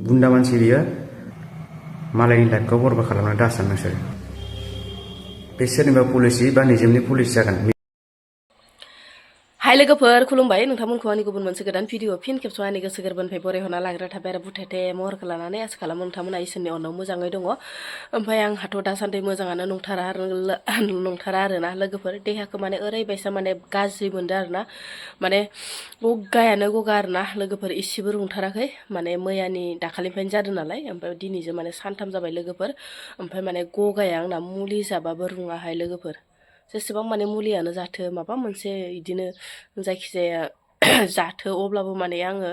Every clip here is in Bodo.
बुन्दा मानसि बियो मालायनि लाइफखौ बरबाद खालामना दासान नोंसोर बे सोरनिबा पलिसि बा निजेमनि पलिसि जागोन हाय लोगोफोर खुलुमबाय नोंथांमोनखौ आंनि गुबुन मोनसे गोदान भिडिअ फिन खेबस' आंनि गोसो गोरबोनिफ्राय बरायहरना लाग्रा थाबाय आरो बुथेथे महरखौ लानानै आसा खालामो नोंथांमोना इसोरनि अननायाव मोजाङै दङ ओमफ्राय आंहाथ' दासान्दि मोजाङानो नंथारा आरोना लोगोफोर देहाखौ माने ओरैबायसा माने गाज्रि मोनदों आरोना माने गगायानो गगा आरोना लोगोफोर इसेबो रुंथाराखै माने मैयानि दाखालिनिफ्रायनो जादों नालाय ओमफ्राय दिनैजों माने सानथाम जाबाय लोगोफोर ओमफ्राय माने गगाया आंना मुलि जाबाबो रुङाहाय लोगोफोर जेसेबां माने मुलियानो जाथो माबा मोनसे इदिनो जायखिजाया जाथो अब्लाबो माने आङो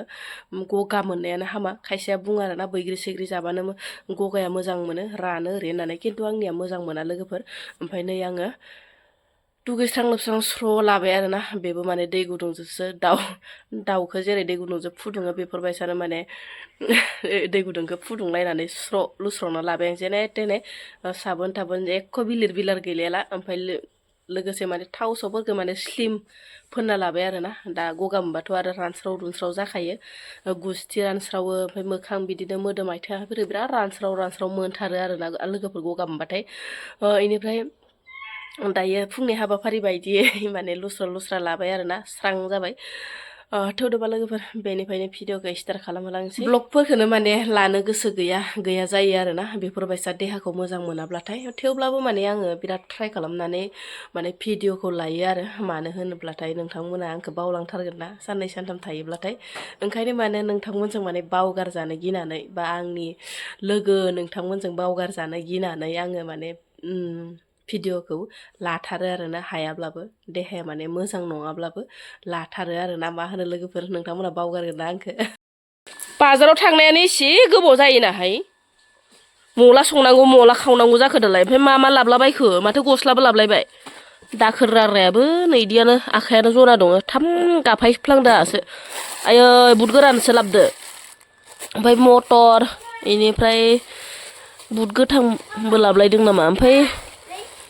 गगा मोननायानो हामा खायसेया बुङो आरोना बैग्रि सैग्रि जाबानो गगाया मोजां मोनो रानो ओरै होननानै खिन्थु आंनिया मोजां मोना लोगोफोर ओमफ्राय नै आङो दुगैस्रां लोबस्रां स्र' लाबाय आरोना बेबो माने दै गुदुंजोंसो दाउखौ जेरै दै गुदुंजों फुदुङो बेफोरबायसानो माने दै गुदुंखौ फुदुंलायनानै स्र' लुस्रावना लाबाय आं जेने थेने साबोन थाबोन एख' बिलिर बिलार गैलायला ओमफ्राय लोगोसे माने थाव सावफोरखौ माने स्लिम फोनना लाबाय आरोना दा गगा मोनबाथ' आरो रानस्राव रुनस्राव जाखायो गुस्थि रानस्रावो ओमफ्राय मोखां बिदिनो मोदोम आथिंफोर बिराद रानस्राव मोनथारो आरोना लोगोफोर गगा मोनबाथाय बेनिफ्राय दायो फुंनि हाबाफारि बायदियै माने लुस्रा लाबाय आरोना स्रां जाबाय थेवदोबा लोगोफोर बेनिफ्रायनो भिडिअखौ स्टार्ट खालामहोलांसै ब्लगफोरखौनो माने लानो गोसो गैया जायो आरोना बेफोरबायसा देहाखौ मोजां मोनाब्लाथाय थेवब्लाबो माने आङो बिराद ट्राइ खालामनानै माने भिडिअखौ लायो आरो मानो होनोब्लाथाय नोंथांमोना आंखौ बावलांथारगोन ना साननै सानथाम थायोब्लाथाय ओंखायनो माने नोंथांमोनजों माने बावगारजानो गिनानै बा आंनि लोगो नोंथांमोनजों बावगारजानो गिनानै आङो माने भिडिअखौ लाथारो आरोना हायाब्लाबो देहाया माने मोजां नङाब्लाबो लाथारो आरोना मा होनो लोगोफोर नोंथांमोना बावगारगोन ना आंखौ बाजाराव थांनायानो एसे गोबाव जायोनाहाय मला संनांगौ मला खावनांगौ जाखो दालाय ओमफ्राय मा लाबलाबायखो माथो गस्लाबो लाबलायबाय दाखोर रारायाबो नैदियानो आखायानो जना दङ थाम गाफायफ्लांदो दासो आयै बुद गोरानसो लाबदो ओमफ्राय मटर बेनिफ्राय बुद गोथांबो लाबलायदों नामा ओमफ्राय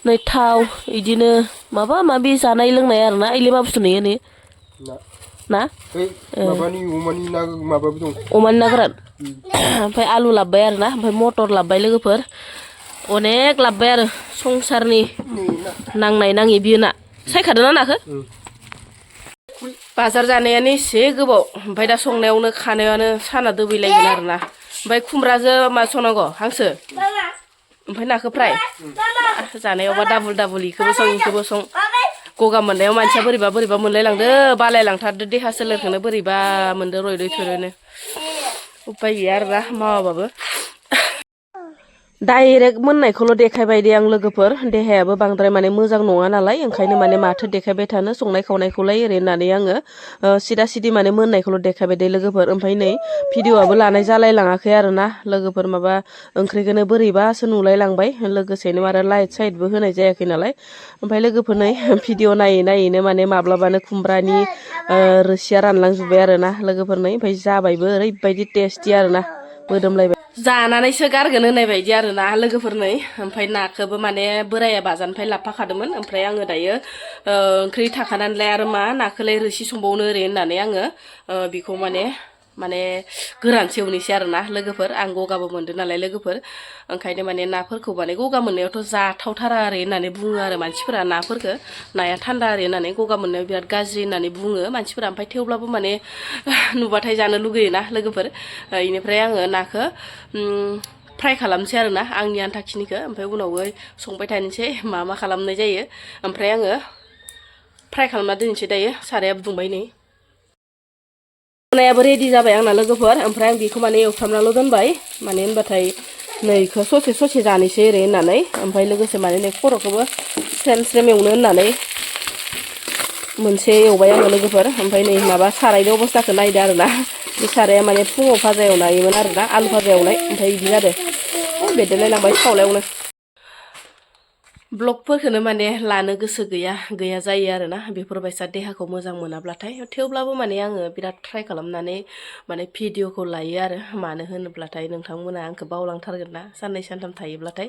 नै थाव बिदिनो माबा माबि जानाय लोंनाय आरोना इले मा बुस्थु नुयो ना माबानि माबाबो दं अमानि ना गोरान ओमफ्राय आलु लाबबाय आरोना ओमफ्राय मटर लाबबाय लोगोफोर अनेक लाबबाय आरो संसारनि नांनाय नाङि बियो ना सायखादों ना नाखो बाजार जानायानो एसे गोबाव ओमफ्राय दा संनायावनो खानायावनो साना दोबैलायगोन आरोना ओमफ्राय खुमब्राजों मा संनांगौ हांसो ओमफ्राय नाखौ फ्राय जानायावबा डाबुल इखौबो सं गगा मोननायाव मानसिया बोरैबा मोनलायलांदो बालायलांथारदो देहा सोलेरखौनो बोरैबा मोनदो रयदो थोरोनो उपाय गैया आरोना मावाबाबो डाइरेक्ट मोननायखौल' देखायबाय दे आं लोगोफोर देहायाबो बांद्राय माने मोजां नङा नालाय ओंखायनो माने माथो देखायबाय थानो संनाय खावनायखौलाय ओरै होननानै आङो सिदा सिदि माने मोननायखौल' देखायबाय दे लोगोफोर ओमफ्राय नै भिडिअआबो लानाय जालाय लाङाखै आरोना लोगोफोर माबा ओंख्रिखौनो बोरैबासो नुलाय लांबाय लोगोसेनो आरो लाइट साइटबो होनाय जायाखै नालाय ओमफ्राय लोगोफोर नै भिडिअ नायैनो माने माब्लाबानो खुमब्रानि रोसिया रानलांजोब्बाय आरोना लोगोफोर नै ओमफ्राय जाबायबो ओरैबायदि टेस्टि आरोना मोदोमलायबाय जानानैसो गारगोन होननाय बायदि आरोना लोगोफोर नै ओमफ्राय नाखौबो माने बोराया बाजारनिफ्राय लाबफाखादोंमोन ओमफ्राय आङो दायो ओंख्रि थाखानानैलाय आरो मा नाखौलाय रोसि संबावनो ओरै होननानै आङो बेखौ माने गोरानसो एवनोसै आरोना लोगोफोर आं गगाबो मोनदों नालाय लोगोफोर ओंखायनो माने नाफोरखौ माने गगा मोननायावथ' जाथावथारा ओरै होननानै बुङो आरो मानसिफोरा नाफोरखौ नाया थान्दा ओरै होननानै गगा मोननायाव बिराद गाज्रि होननानै बुङो मानसिफोरा ओमफ्राय थेवब्लाबो माने नुबाथाय जानो लुगैयोना लोगोफोर बेनिफ्राय आङो नाखौ फ्राय खालामनोसै आरोना आंनि आन्थाखिनिखौ ओमफ्राय उनावबो संबाय थानोसै मा खालामनाय जायो ओमफ्राय आङो फ्राय खालामना दोननोसै दायो सारायाबो दुंबाय नै संनायाबो रेडि जाबाय आंना लोगोफोर ओमफ्राय आं बेखौ माने एवफ्रामनाल' दोनबाय माने होनबाथाय नैखौ ससे जानोसै ओरै होननानै ओमफ्राय लोगोसे माने नै खर'खौबो स्रेम एवनो होननानै मोनसे एवबाय आङो लोगोफोर ओमफ्राय नै माबा सारायनि अबस्थाखौ नायदो आरोना बे साराया माने फुङाव भाजा एवनायमोन आरोना आलु भाजा एवनाय ओमफ्राय बिदि जादों बेदेरलायलांबाय सावलायावनो ब्लगफोरखौनो माने लानो गोसो गैया जायो आरोना बेफोरबायसा देहाखौ मोजां मोनाब्लाथाय थेवब्लाबो माने आङो बिराद ट्राइ खालामनानै माने भिडिअखौ लायो आरो मानो होनोब्लाथाय नोंथांमोना आंखौ बावलांथारगोन ना साननै सानथाम थायोब्लाथाय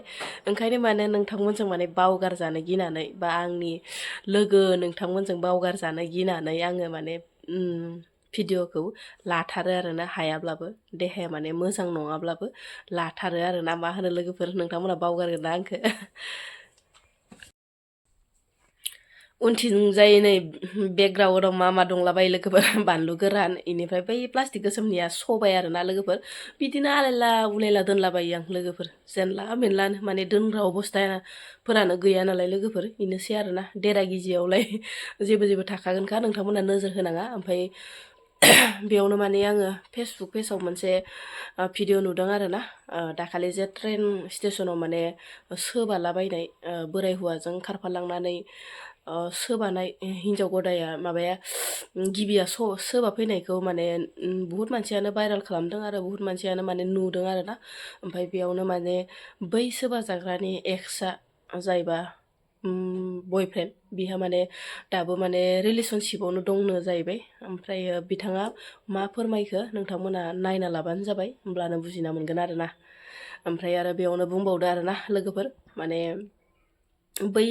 ओंखायनो माने नोंथांमोनजों माने बावगारजानो गिनानै बा आंनि लोगो नोंथांमोनजों बावगारजानो गिनानै आङो माने भिडिअखौ लाथारो आरोना हायाब्लाबो देहाया माने मोजां नङाब्लाबो लाथारो आरोना मा होनो लोगोफोर नोंथांमोना बावगारगोन ना आंखो उनथिंजाय नै बेकग्राउन्डआव मा दंलाबायो लोगोफोर बानलु गोरान इनिफ्राय बै प्लास्टिक गोसोमनिया सबाय आरोना लोगोफोर बिदिनो आलायला उलायला दोनलाबायो आं लोगोफोर जेनला मेनलानो माने दोनग्रा अबस्थाफोरानो गैया नालाय लोगोफोर बेनोसै आरोना देरा गिजियावलाय जेबो थाखागोनखा नोंथांमोना नोजोर होनाङा ओमफ्राय बेयावनो माने आङो फेसबुक पेजाव मोनसे भिडिअ नुदों आरोना दाखालि जे ट्रेन स्टेसनाव माने सोबालाबायनाय बोराय हौवाजों खारफालांनानै सोबानाय हिन्जाव गदाया माबाया गिबिया सोबा फैनायखौ माने बुहुत मानसियानो भाइरेल खालामदों आरो बुहुत मानसियानो माने नुदों आरोना ओमफ्राय बेयावनो माने बै सोबा जाग्रानि एक्सआ जायबा बयफ्रेन्ड बिहा माने दाबो माने रिलेसनशिपावनो दंनो जाहैबाय ओमफ्राय बिथाङा मा फोरमायखो नोंथांमोना नायना लाबानो जाबाय होमब्लानो बुजिना मोनगोन आरोना ओमफ्राय आरो बेयावनो बुंबावदो आरोना लोगोफोर माने बै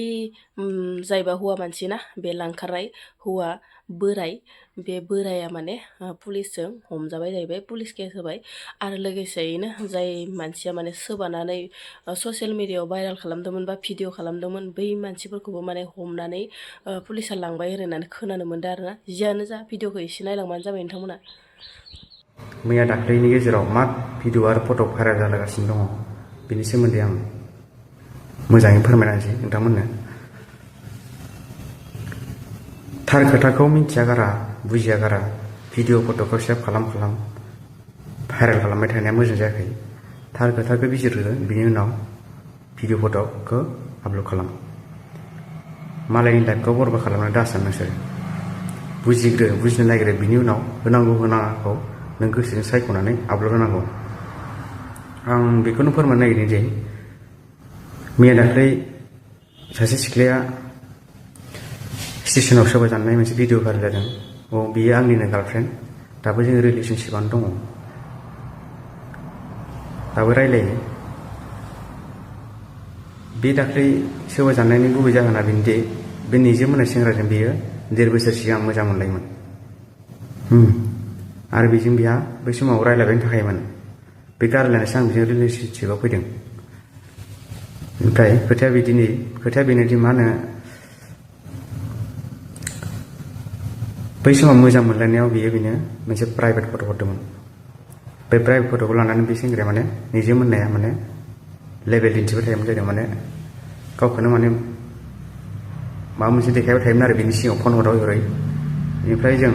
जायबा हौवा मानसि ना बे लांखारनाय हौवा बोराय बे बोराया माने पुलिसजों हमजाबाय जाहैबाय पुलिस केस होबाय आरो लोगोसेयैनो जाय मानसिया माने सोबानानै ससियेल मिडियायाव भाइरेल खालामदोंमोन बा भिडिअ खालामदोंमोन बै मानसिफोरखौबो माने हमनानै पुलिसा लांबाय होननानै खोनानो मोनदों आरोना जियानो जा भिडिअखौ एसे नायलांबानो जाबाय नोंथांमोना मैया दाख्लैनि गेजेराव मा भिडिअ आरो फट' भाइरेल जालागासिनो दङ बेनि सोमोन्दै आं मोजाङै फोरमायना होनोसै नोंथांमोननो थार खोथाखौ मिन्थिया गारा बुजिया गारा भिडिअ फट'खौ सेभ खालाम भाइरेल खालामबाय थानाया मोजां जायाखै थार खोथाखौ बिजिरग्रो बिनि उनाव भिडिअ फट'खौ आपल'ड खालाम मालायनि लाइफखौ बरबाद खालामनो दासान नोंसोर बुजिनो नागिरो बिनि उनाव होनांगौ होनाङाखौ नों गोसोजों सायख'नानै आपल'ड होनांगौ आं बेखौनो फोरमायनो नागिरदों जे मैया दाख्लै सासे सिख्लाया स्टेसनाव सोबाय जानाय मोनसे भिडिअ भाइरेल जादों बियो आंनिनो गार्लफ्रेन्ड दाबो जोङो रिलेसनशिपआनो दङ दाबो रायलायो बे दाख्लै सोबाय जानायनि गुबै जाहोना बेनोदि बे निजोम होननाय सेंग्राजों बियो 1.5 बोसोर सिगां मोजां मोनलायोमोन आरो बेजों बिहा बै समाव रायलायबायनो थाखायमोन बे गारलायनायसो आं बेजों रिलेसनशिपआव फैदों ओमफ्राय खोथाया बेनोदि मा होनो बै समाव मोजां मोनलायनायाव बेनो मोनसे प्राइभेट फट' हरदोंमोन बे प्राइभेट फट'खौ लानानै बे सेंग्राया माने निजोम होननाया माने लेभेल दिन्थिबाय थायोमोन जाहैदों माने गावखौनो माने माबा मोनसे देखायबाय थायोमोन आरो बिनि सिगाङाव फन हरै बेनिफ्राय जों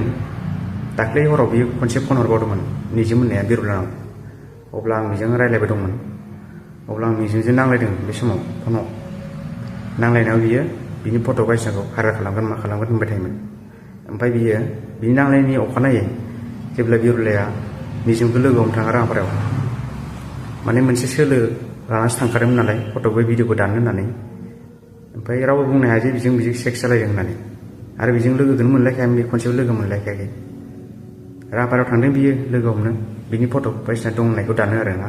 दाख्लै हराव बियो खनसे फन हरबावदोंमोन निजोम होननाया बिरलानाव अब्ला आं बेजों रायलायबाय दंमोन अब्ला आं निजोमजों नांलायदों बे समाव फनाव नांलायनायाव बियो बिनि फट' बायदिसिनाखौ भाइरेल खालामगोन मा खालामगोन होनबाय थायोमोन ओमफ्राय बियो बिनि नांलायनायनि अखानायै जेब्ला बिरलाया निजोमखौ लोगो हमनो थाङो राङापारायाव माने मोनसे सोलो लानानैसो थांखादोंमोन नालाय फट'खौ भिडिअखौ दाननो होननानै ओमफ्राय रावबो बुंनो हाया जे बिजों सेक्स जालायदों होननानै आरो बेजों लोगोखौनो मोनलायखायामोन बे खनसेबो लोगो मोनलायखायाखै राङापारायाव थांदों बियो लोगो हमनो बिनि फट' बायदिसिना दं होननायखौ दानो आरोना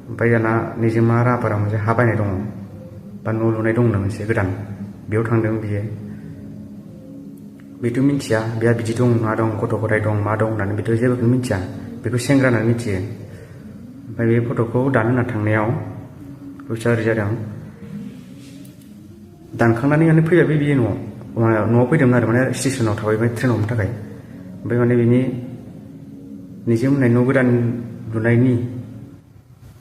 ओमफ्राय दाना निजोमा राङापारायाव मोनसे हा बायनाय दङ बा न' लुनाय दंनो मोनसे गोदान बेयाव थांदों बियो बेथ' मिथिया बेहा बिदि दं मा दं गथ' गथाय दं मा दं होननानै बेथ' जेबोखौनो मिथिया बेखौ सेंग्रा होननानै मिथियो ओमफ्राय बे फट'खौ दानो होनना थांनायाव फैसा ओरै जादों दानखांनानै माने फैबाय बियो न'आव फैदोंमोन आरो माने स्टेसनाव थाबायबाय ट्रेन हमनो थाखाय ओमफ्राय माने बिनि निजोम होननाय न' गोदान लुनायनि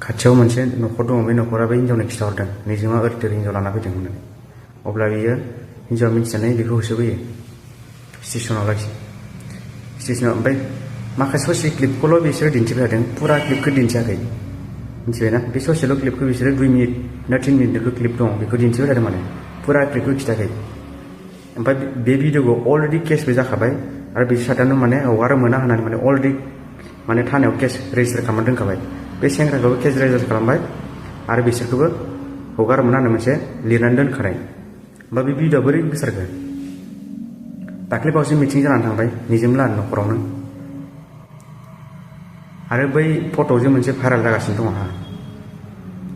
खाथियाव मोनसे न'खर दङ बे न'खरा बे हिन्जावनो खिन्थाहरदों निजोमा ओरै हिन्जाव लाना फैदों होननानै अब्ला बियो हिन्जावा मिथिनानै बेखौ होसोबोयो स्टेसनाव ओमफ्राय माखासे ससे क्लिपखौल' बिसोरो दिन्थिबाय थादों फुरा क्लिपखौ दिन्थियाखै मिथिबायना बे ससेल' क्लिपखौ बिसोरो 2 मिनिट ना 3 मिनिटनिल' क्लिप दं बेखौ दिन्थिबाय थादों माने फुरा क्लिपखौ खिथायाखै ओमफ्राय बे भिडिअखौ अलरेडि केसबो जाखाबाय आरो बिसोर साथानो माने हगारनो मोना होननानै माने अलरेडि माने थानायाव केस रेजिस्टार खालामना दोनखाबाय बे सेंग्राखौबो केस रेजिस्टार खालामबाय आरो बिसोरखौबो हगारनो मोना होननानै मोनसे लिरनानै दोनखानाय ओमफ्राय बे भिडिअआ बोरै गोसारखो दाख्लै बावैसो मिटिं जानानै थांबाय निजोम लानि न'खरावनो आरो बै फट'जों मोनसे भाइरेल जागासिनो दङ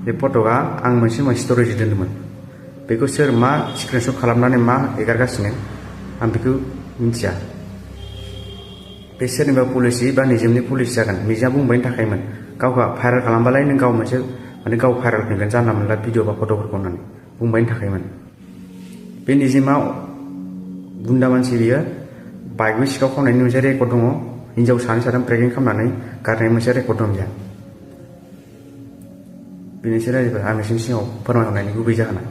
बे फट'आ आं मोनसे स्ट'रेज दोन्दोंमोन बेखौ सोर मा स्क्रिनशट खालामनानै मा एगारगासिनो आं बेखौ मिथिया बे सोरनिबा पलिसि बा निजोमनि पलिसि जागोन निजा बुंबायनि थाखायमोन गावहा भाइरेल खालामबालाय नों गाव मोनसे माने गाव भाइरेल फैगोन जानला मोनला भिडिअ बा फट'फोरखौ होननानै बुंबायनि थाखायमोन बे निजिमा गुन्दा मानसि बियो बाइकबो सिखाव खावनायनि मोनसे रेकर्ड दङ हिनजाव सानै साथाम प्रेगनेन्ट खालामनानै गारनाय मोनसे रेकर्ड दं बिहा बेनोसै रायजोफोर आं नोंसिनि सिगाङाव फोरमायहरनायनि गुबै जाहोना